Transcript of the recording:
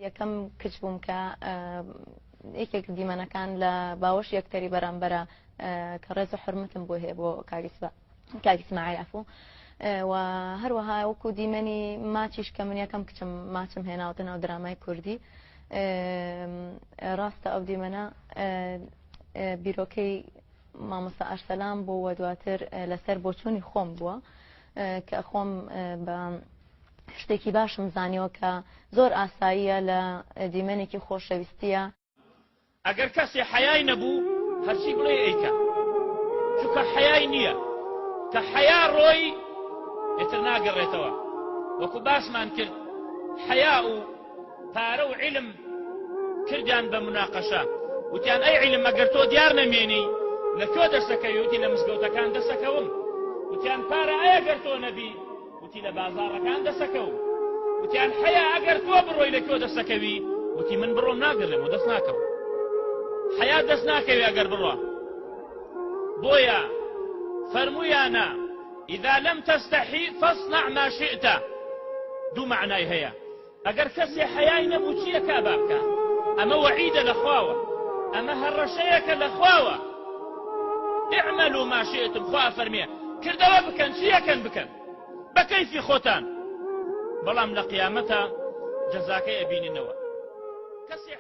یەکەم کچ بووم کە یەکێک دیمەنەکان لە باوەش یەکتەری بەرامبەرە کە ڕێز و حرمەتم بۆ هەیە بۆ کاک ئیسماعیل عەفو و هەروەها وەکو دیمەنی ماچیش کە من یەکەم کچم ماچم هێناوتە ناو درامای کوردی ڕاستە ئەو دیمەنە بیرۆکەی مامۆستا ئەرسەلان بوو و دواتر لەسەر بۆچوونی خۆم بووە کە خۆم بە شتێکی باشم زانیوە کە زۆر ئاساییە لە دیمەنێکی خۆشەویستیە. ئەگەر کەسێ حەیای نەبوو هەرچی بڵێی ئەیکا چونکە حەیای نییە کە حەیا ڕۆی ئیتر ناگەڕێتەوە وەکو باسمان کرد حەیا و پارە و عیلم کردیان بە مناقەشە وتیان ئەی عیلم ئەگەر تۆ دیار نەمێنی لە کوێ دەسەکەوی وتی لە مزگەوتەکان دەسەکەوم وتیان پارە ئەی ئەگەر تۆ نەبی وتی لە بازاڕەکان دەسەکەوم وتیان حەیا ئەگەر تۆ بڕۆی لە کوێ دەسەکەوی وتی من بڕۆم ناگەڕێم و دەست ناکەم حەیا دەست ناکەوی ئەگەر بڕۆ بۆیە فەرموویانە إذا لم تستحي فاصنع ما شئت دوو معنای هەیە ئەگەر کەسێ حەیای نەبوو چی ئەکا با بکا ئەمە وەعیدە لە خواوە ئەمە هەڕەشەیەکە لە خواوە اعملوا ما شئتم خوا ئەفەرمێ کردەوە بکەن چی ئەکەن بکەن بە کەیفی خۆتان بەڵام لە قیامەتە جەزاکەی ئەبیننەوە کەسێ.